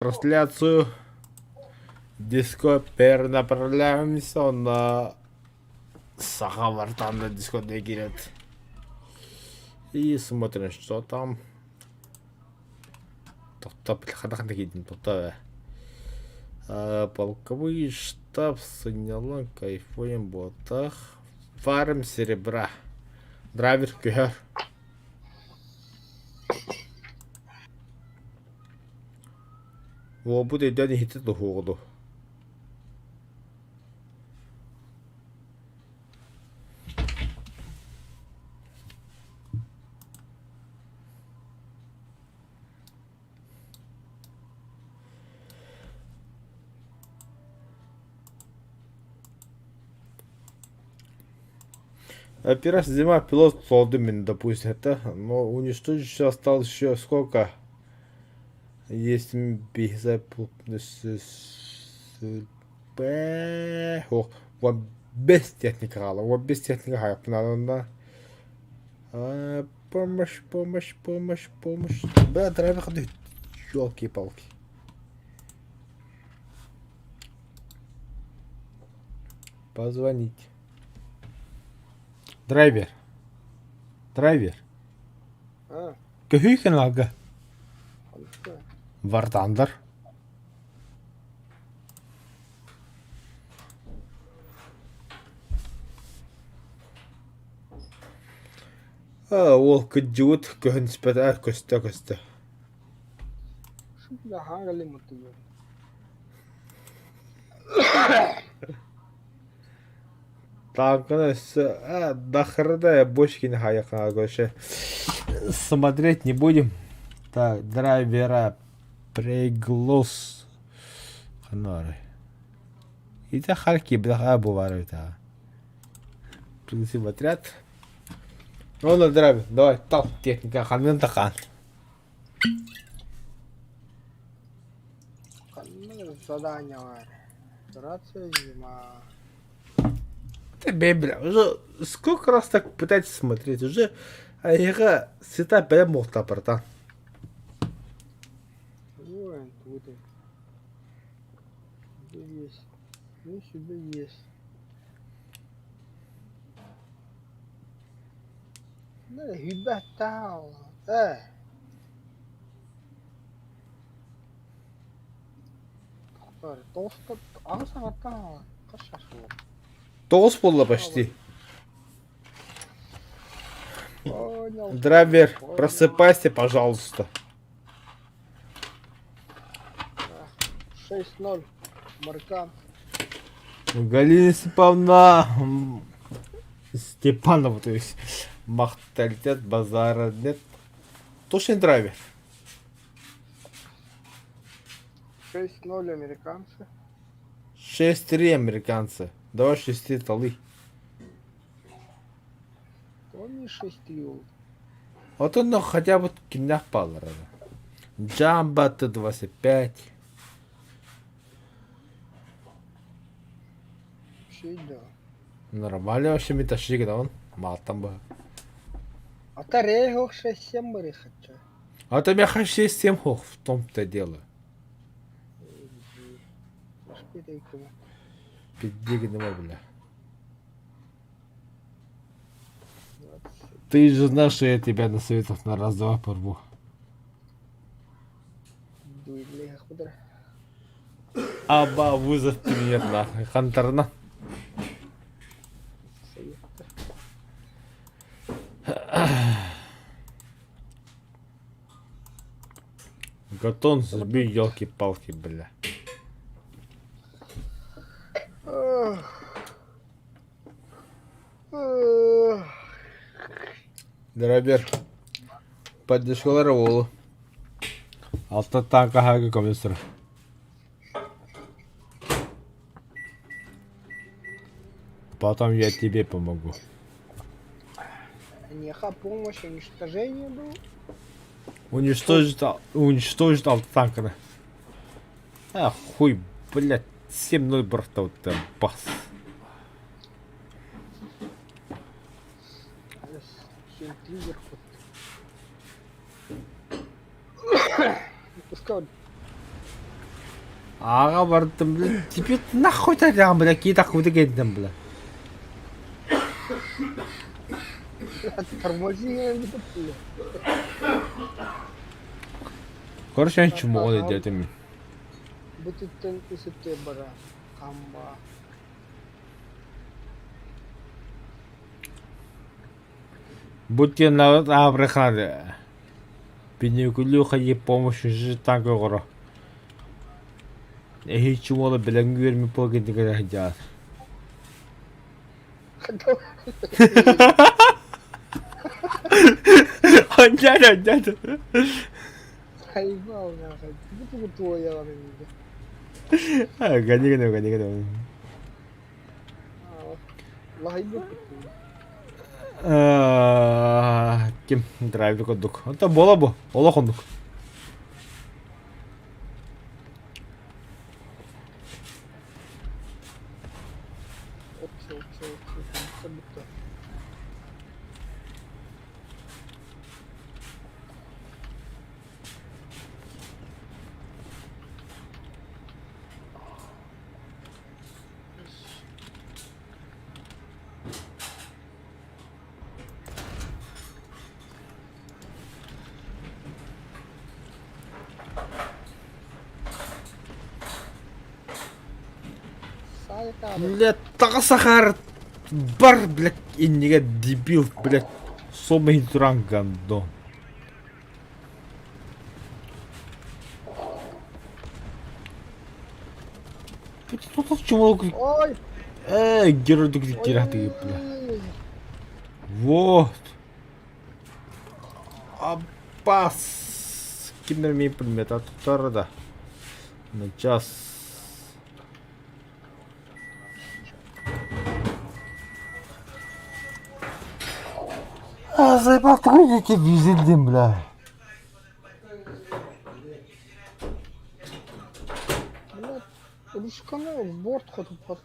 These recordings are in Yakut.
Трансляцию диско перенаправляемся на Саха Вартанда диско дегирет. И смотрим, что там. Тохто, тохто. Полковой штаб сынньалаҥ кайфуем буотах. Фарм серебра. Драйвер көһөр. Уолбут өйдөөн иһитэ туһуоҕу Операция «Зима» пилот Солдымин, допустим, это, но уничтожить еще осталось еще сколько? Есть без техника хаала, без техника хайаппынаанна. Помощь, помощь, помощь, помощь. Бля, драйвер елки-палки. Позвонить. Драйвер. Драйвер. Көһүй каналга. Вартандар. Ол кыдьыбыт көһөн испэтэ көстө-көстө. Тааҥканы өссө дахрада бочкини хайаха короче смотреть не будем. Так, драйвера приглас ханары. Ити харки бляха бувар это. Пригласим в отряд. Ну, драйвер, давай, тал техника ханын тахан. Ханна задание бар. Операция зима. Ты, бля, уже сколько раз так пытаетесь смотреть, уже айга сыта прям мохта, братан. Ой, тут. Есть. Ну, сюда есть. Хибэттаал ээ Тоҕус аҕыс аҥартан хас чаас буолла? Тоҕус буолла почти. Драйвер, просыпайся, пожалуйста. 6-0. Маркан. Галина Степановна Степанова, то есть махталитет базара нет. Точно драйвер. 6-0 американцы. 6-3 американцы. Давай 6 талы. Он не 6-3. Вот он ну, хотя бы кинях палар. Джамба Т-25. Вообще да. Нормально вообще меташик, да он? Малтан бы. А та рехох 6-7 барыхача. А то меня 6-7 хох в том-то дело. Пиздеги бля. Ты же знаешь, что я тебя на советов на раз-два порву. Аба, вызов принят нахуй. Хантарна. Гатон, сбей елки-палки, бля. Драйвер. Поддержкалара уолу. Алта танка хага комиссар. Потом я тебе помогу. Неха помощь уничтожение был. Уничтожить, уничтожить автотанкера. А, хуй, блядь, 7-0 брата вот там, бас. 7-3 вверху. Пускай. Ааҕа бардым, бля, тебе нахуй тогда, бля, какие-то хуй кэлдим, бля. Тормози, бля. Короче, эн чумоҕун өйдөөтүм мин. Бүтүттэн үсүттүө бара хамба. Бу диэн аабырыхаар Пинекүлү хайы помощь танка оҕоро. Эһи чумола билэн үөрмүт буолгентигэр сылдьаар. Анньаан анньаан. Хайбал нахуй. Бу туойаҕын Гони гони гони гони. Ким драйвер курдук. Онтон буола бу. Олох оннук. Блядь, таҕа бар, блядь, иннигэ дебил, блядь, сомой туран гандон. Ой! Эй, герой бля. Вот. Апас. Кимдер мин предмет туттар да. Сейчас. А, заебал, ты дизельдин, бля. Бля, ручканы в борт хотуппат.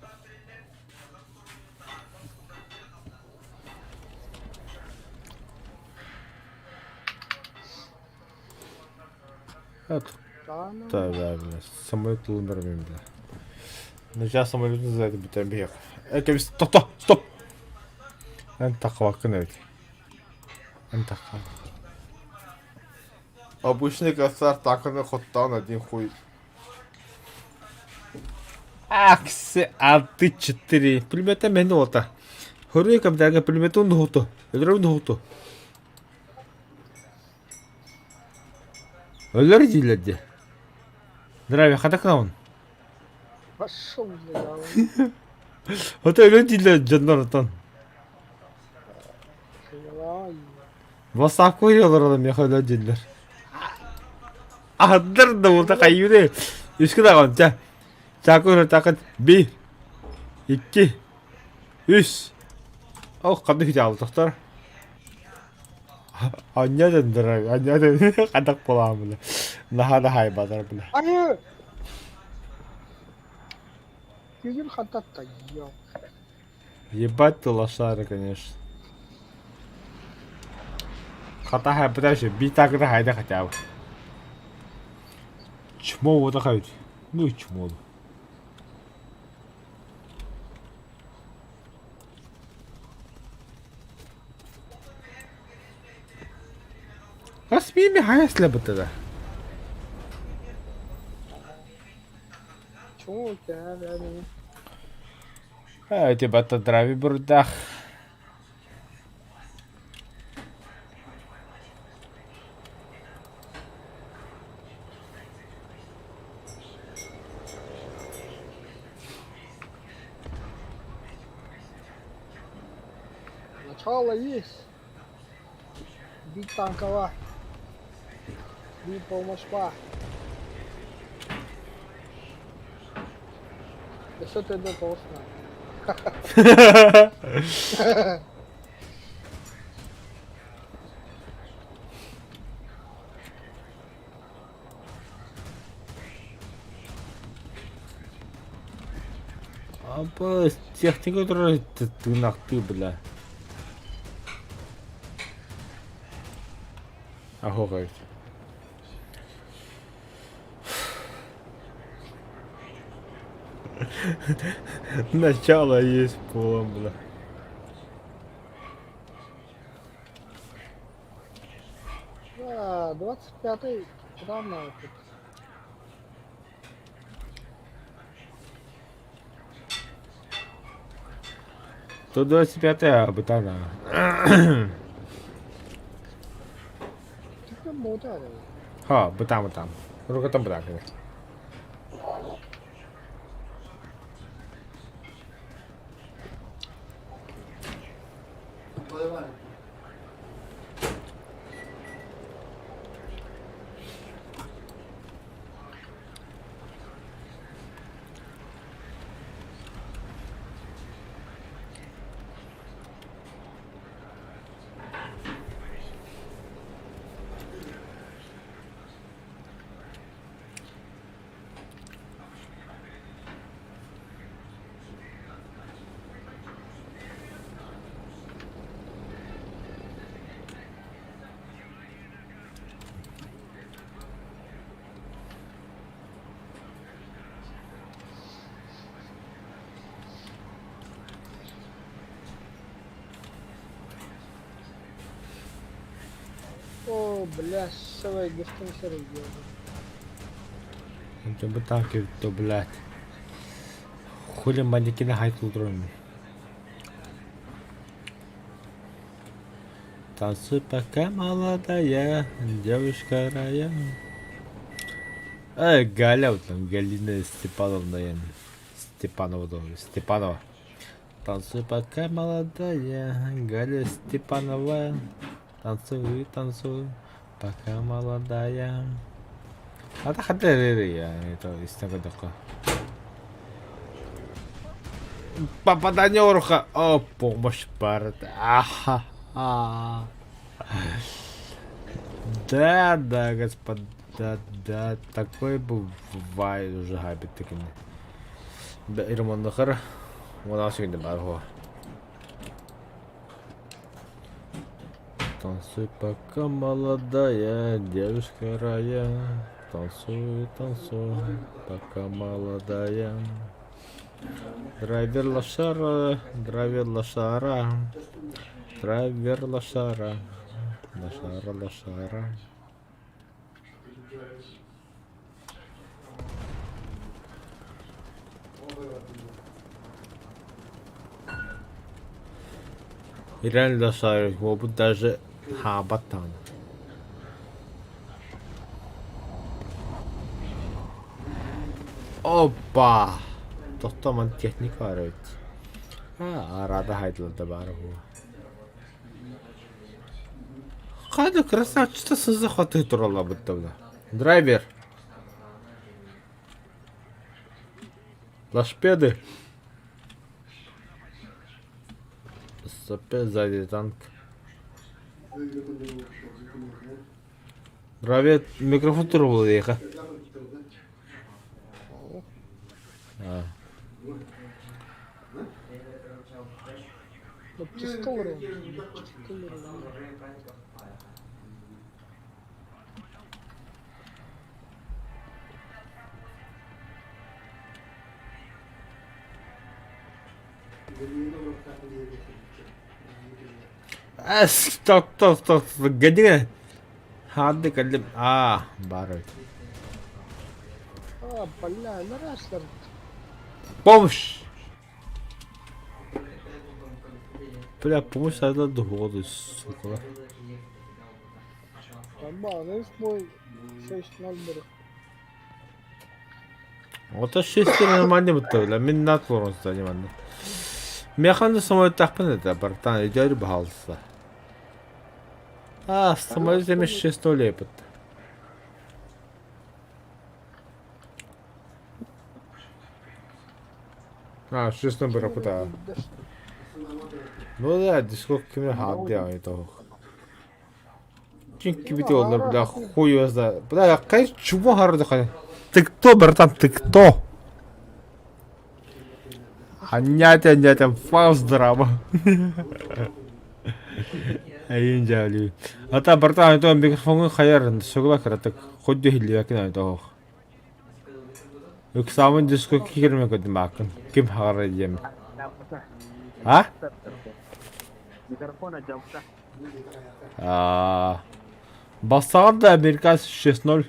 Да, да, бля. Самолет тылын бля. Ну сейчас самолет за это бүтэн биһиэх. Э, стоп, стоп, стоп. Эн таххабаккын эбит. Эн тахха. Обычный косар таканы хоттаан один хуй. Аксы алты четыре. Пулемета мен ота. Хөрүө кэмтээгэ пулеметун нуһуту. Өлөрүм нуһуту. Өлөр дииллэр дии. Здравия, хата кынаун. Пошел, блядь. Ото өлөр дииллэр дьоннор отон. Васаку олоролор миэхэ өлөр дииллэр. Аһыннар да буолта хайыыры. Үскэ даҕан ча. Чаку такын би икки үс. Ох, ханнык дьаалытахтар. Анньа дендер, анньа дендер, хадак буолаамына. Наһаа да хайбатар бile. Айы! Күгүн хататта, ё. Ебать ты лошара, конечно. Хата хайбата би так да хайда хотя бы. Чмо вот хайт. Ну и чмо. Хас мими хайас лебытыда. Чмо кää Эти бата драви бурдах. Начало есть. Бить танкова. Бить помощь. Да что ты это толстая? Апа, техника турар тыынахтыы бля. Ахоҕайт. Начало есть полом, бля. Да, 25-й рано тут. 125-я бытана. Түгэн муудаа. Ха, бытам бытам. Рука там бытам. О, бля, савай гостин сэрийдэ. Бытаан кэбиттэ, блядь. Хули манекены хайтылдырым. Танцуй пока молодая, девушка рая. Эй, Галя, вот там, Галина Степановна, я Степанова, Степанова. Танцуй пока молодая, Галя Степанова. Танцуй, танцуй, пока молодая. А так это истэн көрдөххө. Попадание уруха. О, помощь парт. Аха. Да, да, господа, да, такое бывает уже опять-таки. Ирманныхар, у нас сегодня барго. Танцуй, пока молодая девушка рая. Танцуй, танцуй, пока молодая. Драйвер лошара, драйвер лошара, драйвер лошара, лошара, лошара. Реально лошара, уопут даже хаабаттаҕына. Опа! Тохтоо техника баар эбит. Аа, арада хайдылда баар буо. Хада красавчик сызы хаты туралла быттабына. Драйвер. Лашпеды. Опять сзади танк. Драйвер микрофон турбул диэхэ. Аа. Баптистолру. Баптистолру. Стоп, стоп, стоп, Гадина. Ханды кэллим. Аа, баар эбит. А, бля, нараслар. Помощь! Бля, помощь надо дугоду, сука. Тамба, мой 6-0 бер. Ото шестер нормально бутта, бля, мин нат лорон манна. Механ самолеттахпын это, братан, идёт бахалса. А, самолет эми 6-0 лепит. А, 6-0 бырапыта. Ну да, дискок кимер хаадды аны того. Ким олар, бля, хуй его знает. Бля, кай чего харды хай? Ты кто, братан, ты кто? Анятя, анятя, фаус драма. Айын жали. Ата, братан, это микрофонун хайар, сугла кыратык. Ходду хилли якын аны того. Ыксаабын диско киирмэ көтүмааккын. Ким хаҕара диэм. А? Микрофон алдьаммыта. А, Бассаҕар да американец 6-0.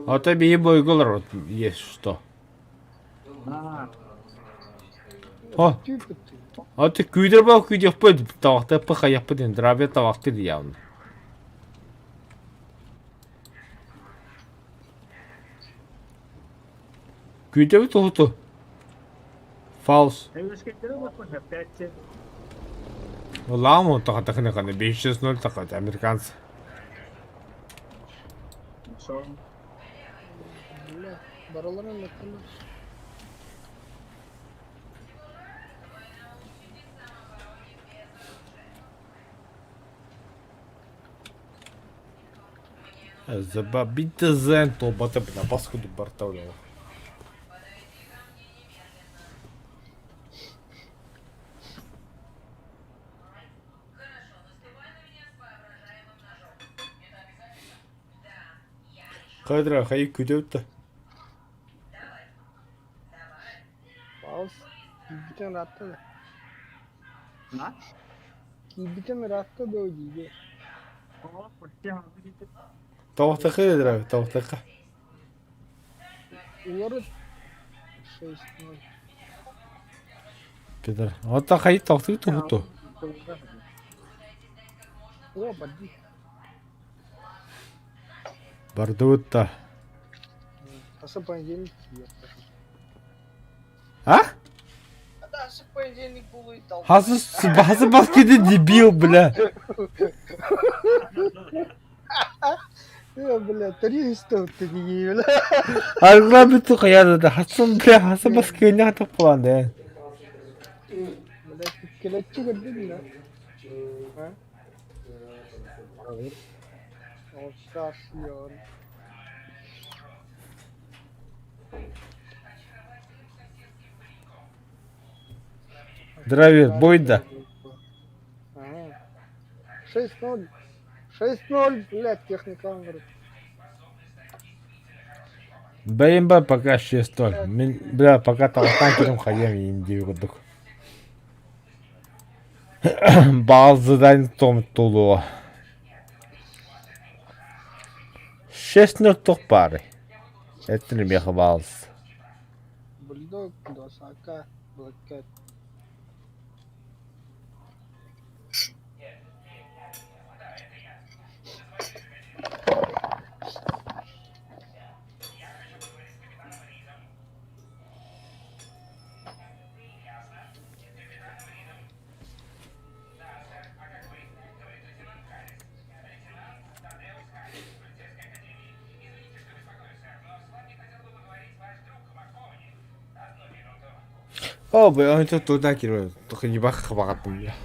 А то биһи бойго олорбут есть что. О, а ты күүдэр бал күүдүөхпүт тавахтаппы хайахпыт здравия тавахты явно. Күүтэбит уһуту. Фаус. Ламу тахатахына кана 5-6-0 тахат американцы. Бля, барыларын ыттылар. Забабитезен толбата бля баскуду бартауля. Кадра хайы күтөбүт да. Паус. Киирбитин ыраатта да. Киирбитин ыраатта дуо диибэ. Тоҕохтохы дра тоҕохтохы. Уларыт 6-0. Петр. Ота хайы тохтуу тухуту. О, бади. Бардыбыт да. Хасы понедельник киирбэт. А? А дальше понедельник был Хасы хасы баскети дебил, бля. Э, бля, 300 ты не бля. Аргыла бүтү каяды да. Хасы бля хасы баскети хатып калан да. Бля, келеччи көрдүң да. А? Алкашьон. Драйвер, бойда. Ага. 6-0. 6-0, блядь, техника говорит. БМБ пока 6-0. Мин, бля, пока там танкером ходим и не курдук. Баазыдан том толуо. 6-0 тух пары. Это не меха бааз. Бульдог, Досака, Black Cat. О, бля, он тут туда кирил. Только не бах хабагатым, бля.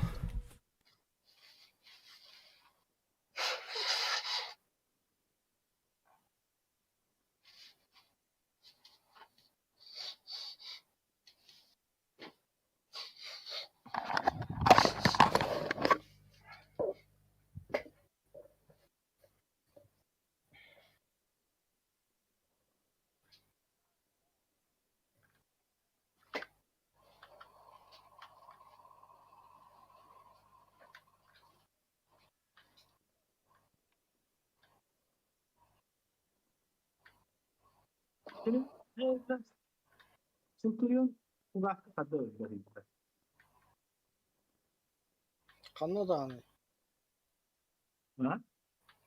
Ханна даҕаны.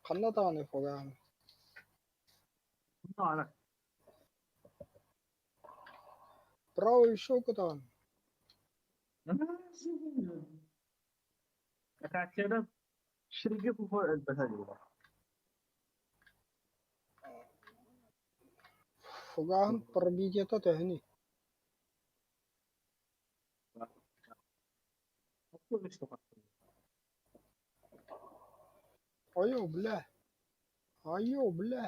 Ханна даҕаны фогаан. Правый щеку даҕаны. Фогаан пробитиета төһөнүй? Айо, бля. Айо, бля.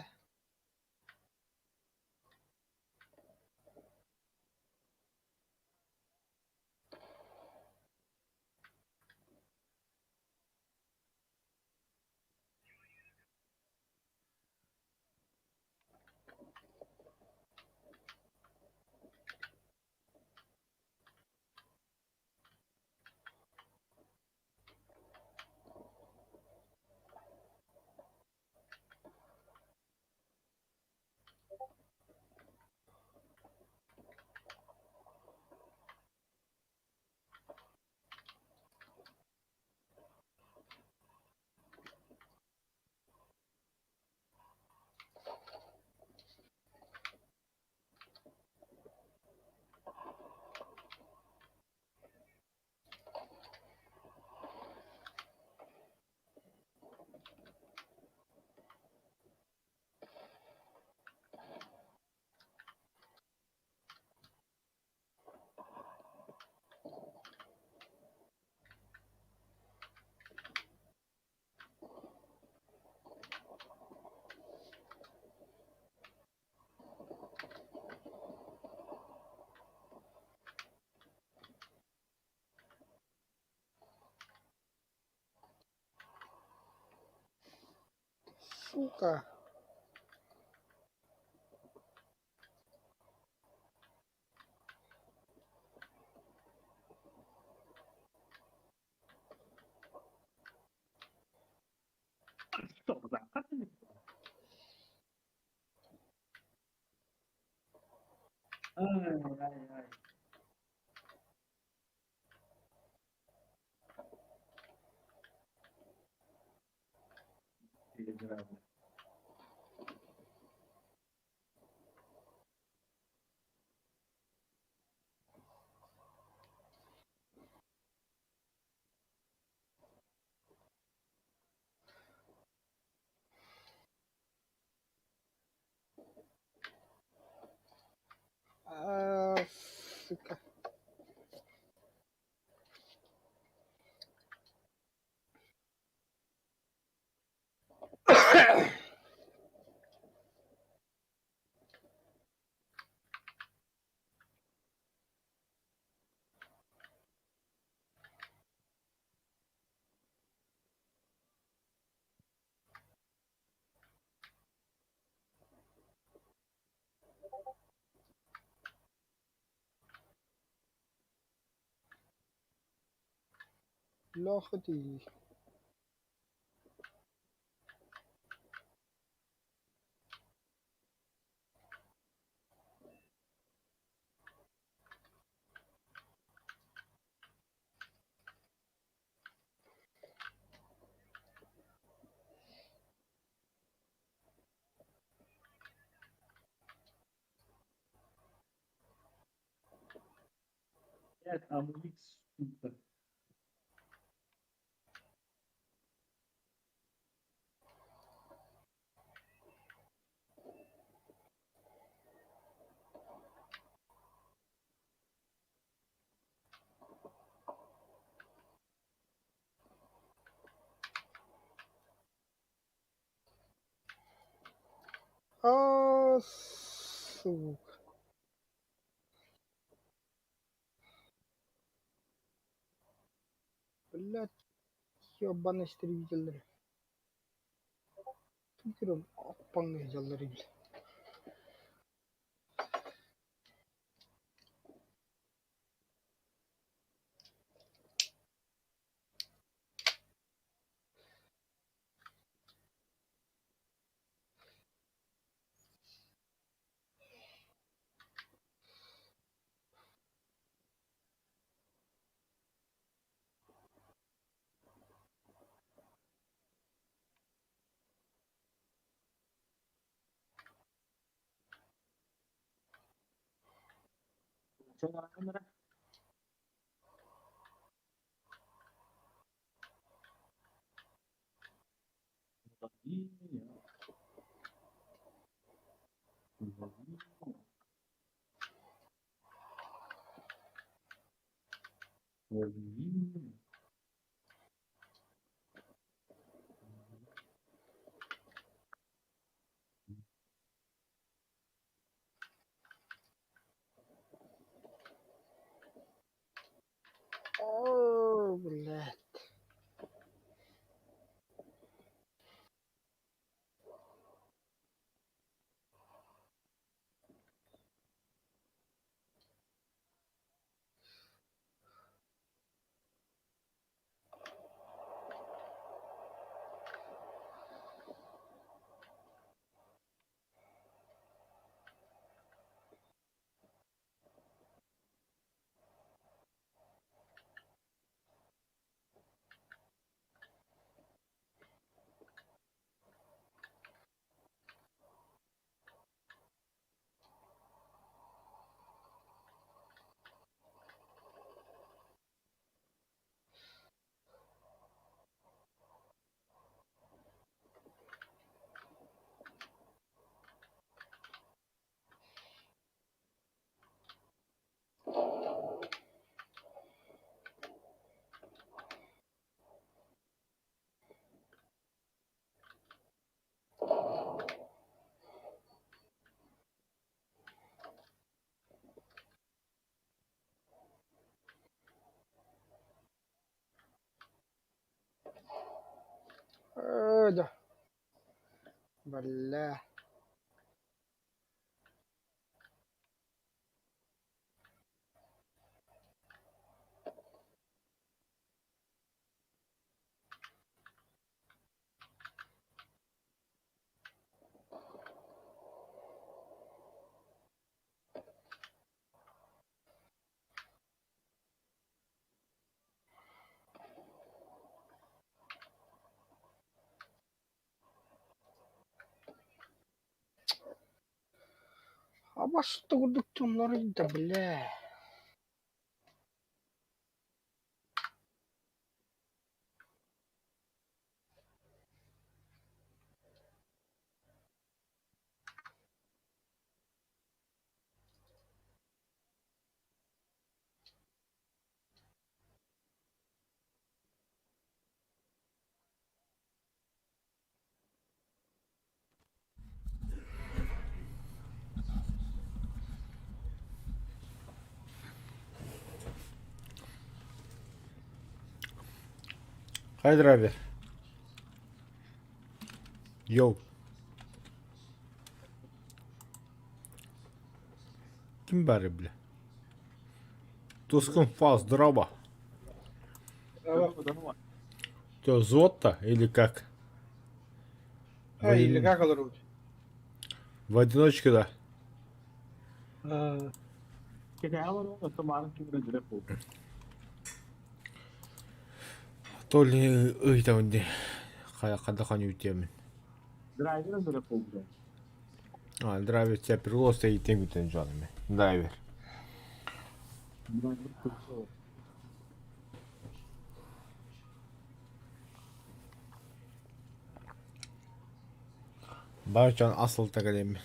Сука. Ai, ai, ai. А, сука. Леха ты. Блядь, амулик, сука. А, сука. Блядь, ёбаный истребителлэр. Түкүрүм аппаҥ дьаллары бил. Что на камера? О, блядь. Да. Бля. Абас курдук дьоннор да, бля. Хай, драйвер. Йоу. Ким баарый, бля? Тускун фас, здорово. Здорово. Что, взвод-то или как? А, или как олорбут? В одиночку, да. Кэтэһэ олорон, оттон ким эрэ буолбут. То ли ыйтабын дии. Хайа ханыы Драйвер эрэ буолбут. А, драйвер тебя пригласил и тем жанами. Драйвер. Драйвер пришел. Барчан асыл тагалем.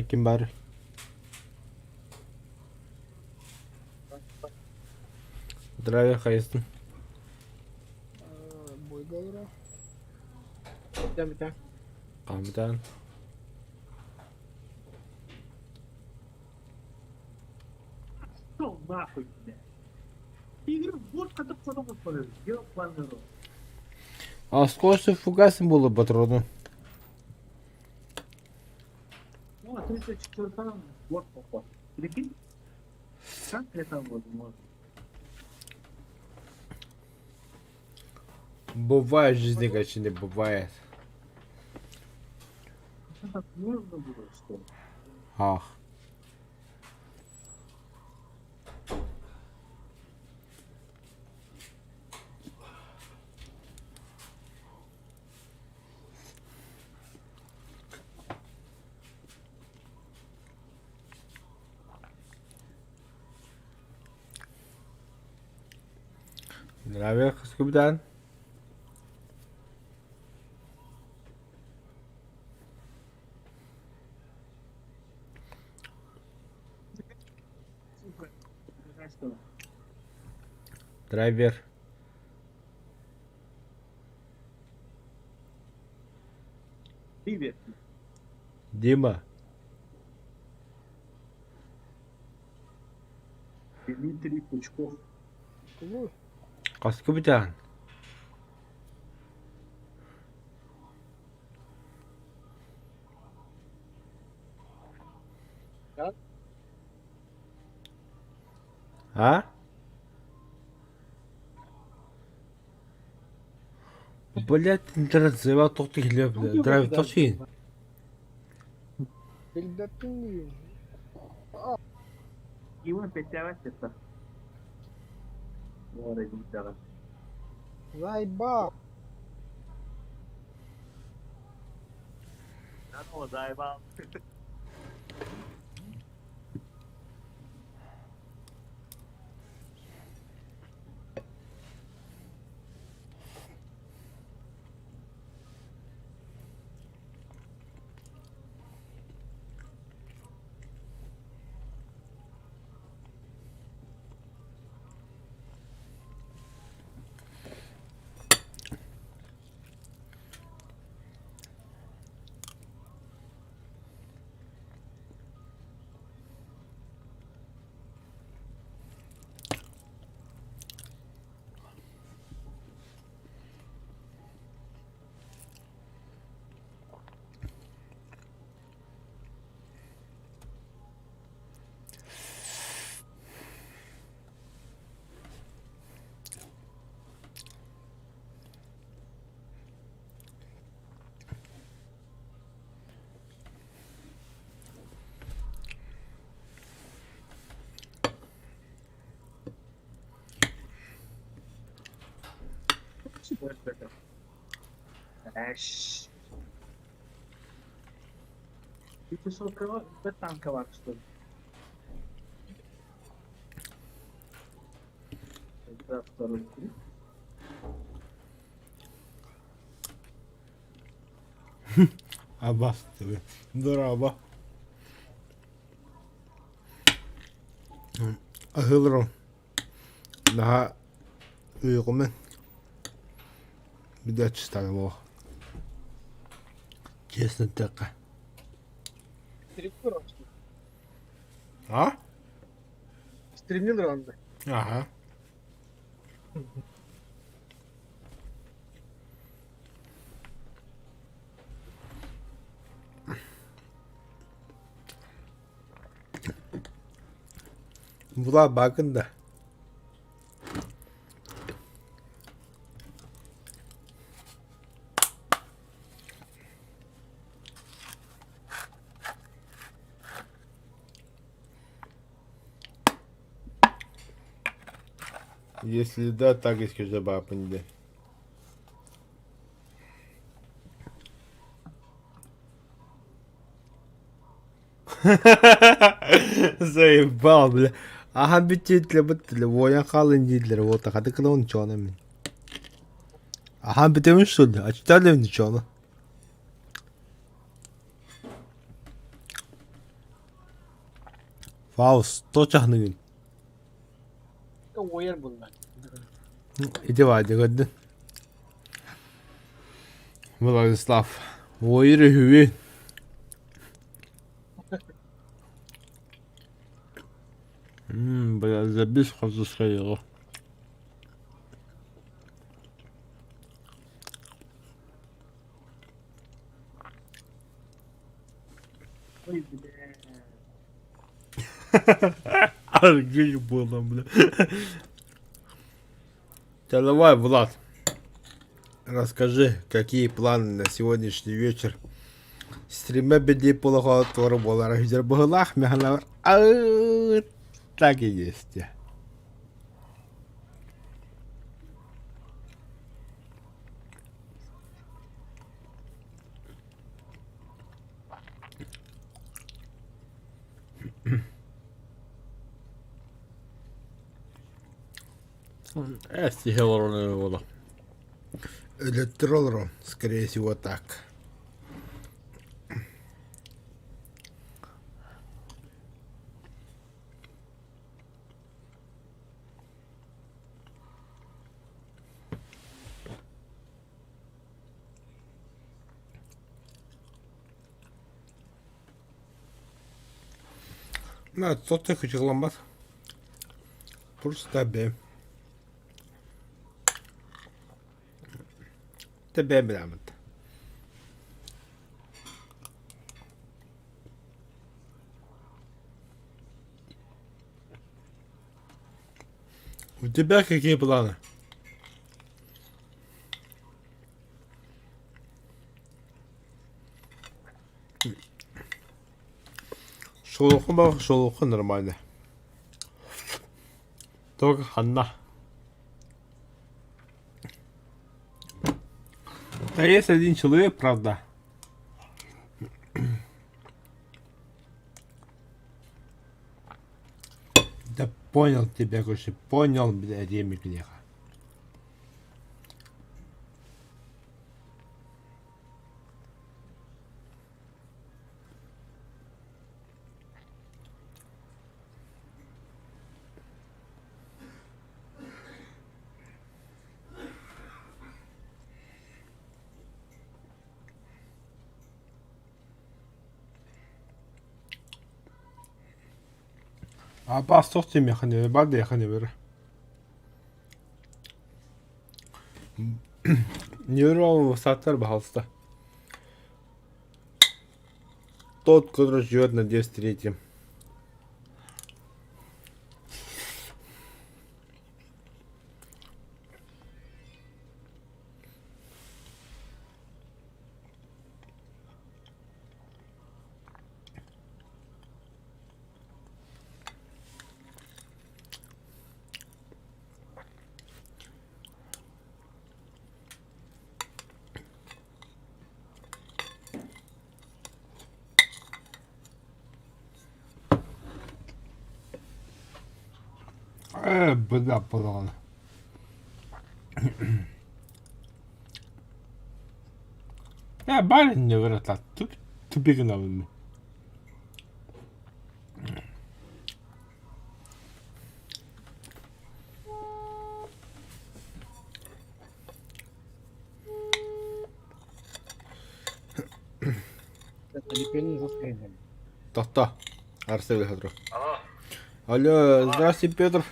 Ким баар? Драйвер хайыстын? Бойга олорор. Бүтэн. Хаамытаан. Что нахуй, блядь? Игорь, вот когда потом посмотрю, ёбаный рот. А сколько фугасом было патрону? Ну, а 34 вот поход. Прикинь? Как это возможно? Бывает в жизни, короче, не бывает. Это так можно было, что ли? Ах. Драйвер Скубидан. Сука, знаешь что? Драйвер. Привет. Дима. Дмитрий Пучков. Тугу? Хаска бүтэҕин? А? Блядь, интернет заебал тохтуу хэлээ бля. Драйв тохшин. Билбэппин диибин. Иван Петяват это. Заебал. Здорово, заебал. Эш. Ты что, танковак, что ли? Это второй клип. Абас тебе. Дорообо. Аһыыллар наһаа уйугумун видеочистаны буолуох. Честно эттэххэ. Стримил раньше. А? Стримил раньше. Аха. Була бакын да. Если да, так и скажи бапынде. Заебал, бля. Аһан бүтүтлэ буттule уойан хаалын дииллэр уота хаты кылаун чоона мин. Аһан бүтэбин что ли? А читали чоона? Фауст, то чаһыныгын. Уойар булла. Ити Вадя көрдүн. Владислав. Уойар үһүбүн. Бля, забись хоту Ой, бля. Аргый было, бля. Да давай, Влад, расскажи, какие планы на сегодняшний вечер? Стриме беди полохо туора буолара үһүдэр быһылаах механалар так и есть. Эс олорон Өлөттөр олорон, скорее всего так. На, тот хычыгламмат. Просто бэм. Тэ бэм билэммит. У тебя какие планы? Шолоху бах, шолоху нормально. Только ханна. Да есть один человек, правда. Да понял тебя, короче, понял, бля, ремик леха. Абаас туох диэмиэххин бар диэххин эбэр. Нервы саатар пожалуйста. Тот, который живет на 203-м. Э, бля, пожалуйста. Э, барин не выросла. Тупик на Тохто. Арсен Александров. Алло. Алло, здравствуйте, Петр.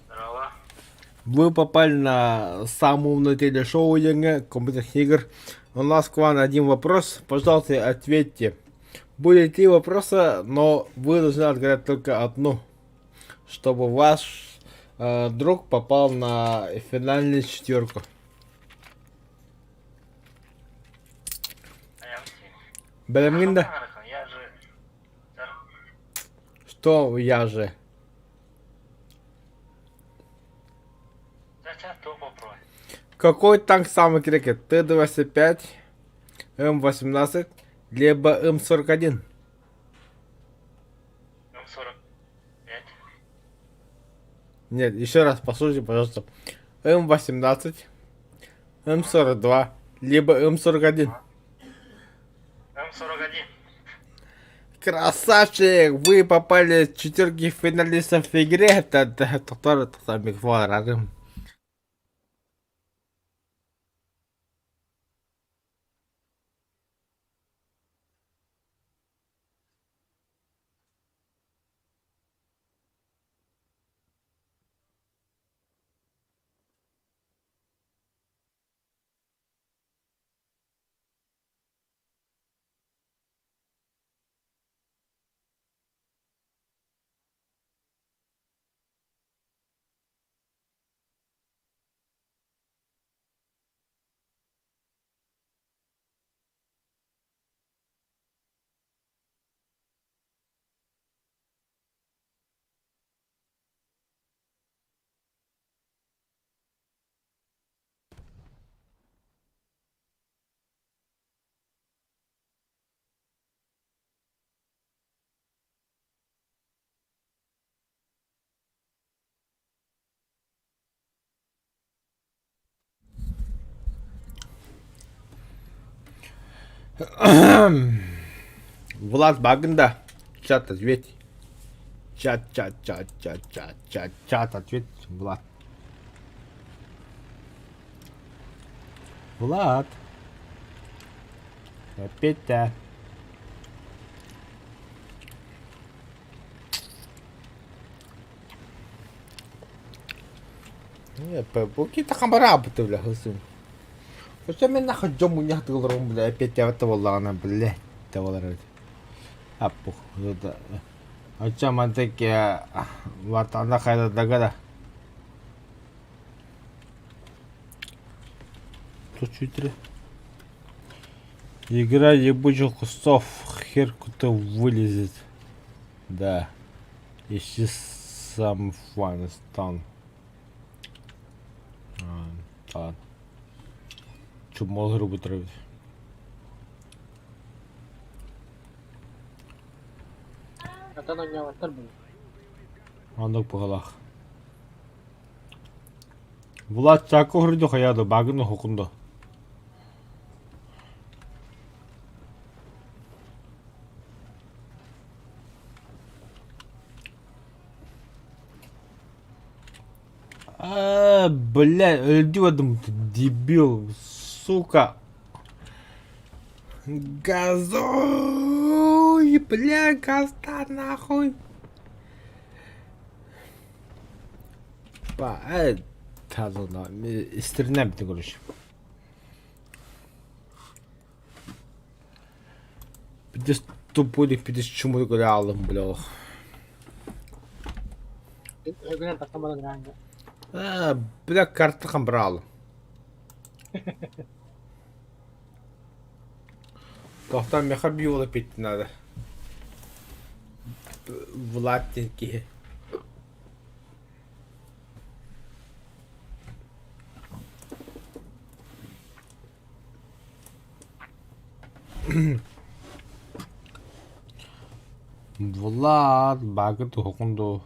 Здорово. Вы попали на самое умное телешоу ЕНГ компьютерных игр. У нас к вам один вопрос. Пожалуйста, ответьте. Будет три вопроса, но вы должны отгадать только одну, чтобы ваш э, друг попал на финальную четверку. Бэлэмҥин да? Я же... Что я же? Какой танк самый крепкий? Т-25, М-18, либо М-41? М-45. Нет, еще раз послушайте, пожалуйста. М-18, М-42, либо М-41. М-41. Красавчик! Вы попали в четверки финалистов в игре. Тохтор, тохтор, микрофон арарым. Влад Багында. Чат ответь. Чат, чат, чат, чат, чат, чат, чат, ответь, Влад. Влад. Опять-то. Какие-то бля, хысым. Хотя мен нахуй дьон мунньах тыгыларым, бля, опять буоллаҕына, бля, табалар эбит. Аппух, Оччо мантык вартана хайдадага да. Тут Игра ебучих кустов, хер кто вылезет. Да. Ищи сам Фанстан. Ладно. Чумол грубо травить. Атын оонньооботтор буолуо. Оннук быһыылаах. Влад чаакка уһуруйду хайаа да баагын уһукунду. А, бля, өлдүү бардым, дебил, сука. Газуй, бля, газда нахуй. Ба, таза, истеринем короче. Пиздец тупой, пиздец чумой реалом, бля. Өйгүнэн тахсан баран ыраанга. А, бля, карта брал. Тохтан меха биола пить надо. Влад киһи. Влад баагы туһукун дуу.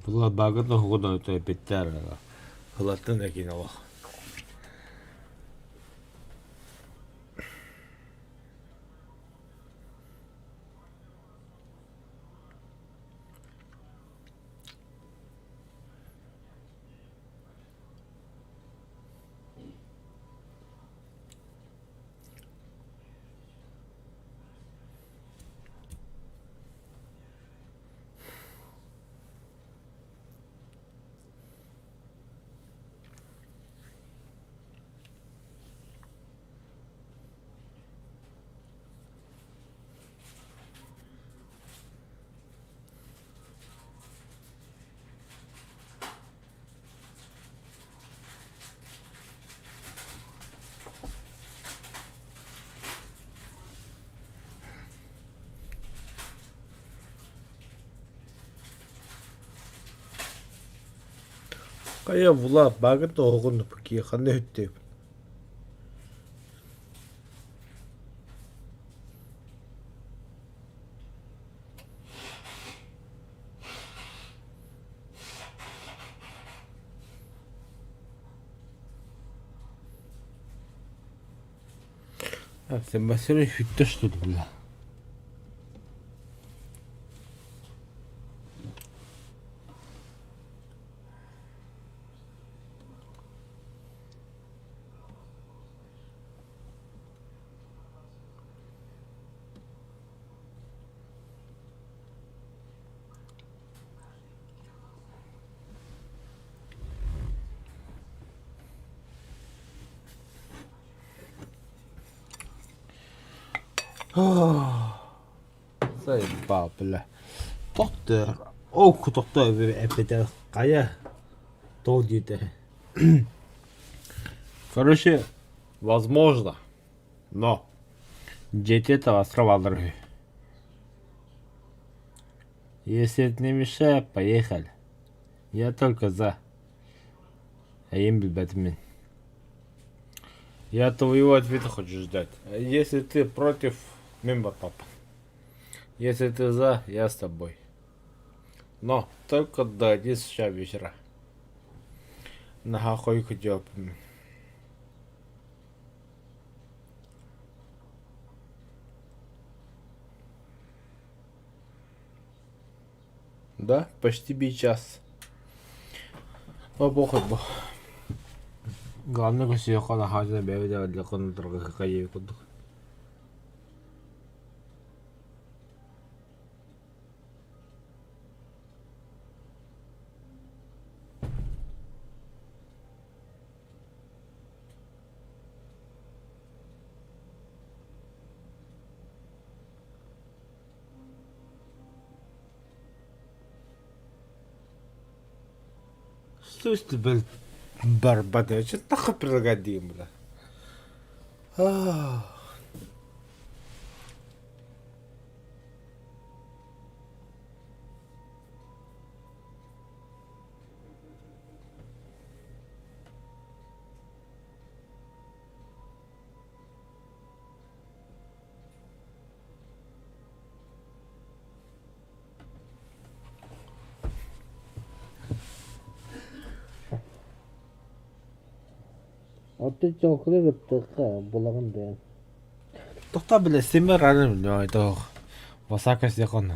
Влад баагы туһукун дуу эпиттэр. Хылаттын экин олох. Хайа була баагын тоһоҕун ханна үттүм. Сэмбэсэри хүттэ что ли, бля? Заебал, бля. Тохтор. Ох, тохтор эппитэ хайа тоҕо диэтэ. Короче, возможно, но дети этого острова үһү. Если это не мешает, поехали. Я только за. Эйим билбэтим мин. Я твоего ответа хочу ждать. Если ты против, мимо папа. Если ты за, я с тобой. Но только до 11 часа вечера. Наһаа хойуку дьиэппин. Да, почти час. О, похуй бо. Главное, көсүөххэ наһаа дьоно бэйэ бэйэлэрин курдук. Слышь ты, блядь, барбатый, что ты нахуй предлагать бля? Ах. Оттон чоҥкуну кыттыахха булаҕын диэн Тохтоо бile симэр арын билбэт Васака сиэхон.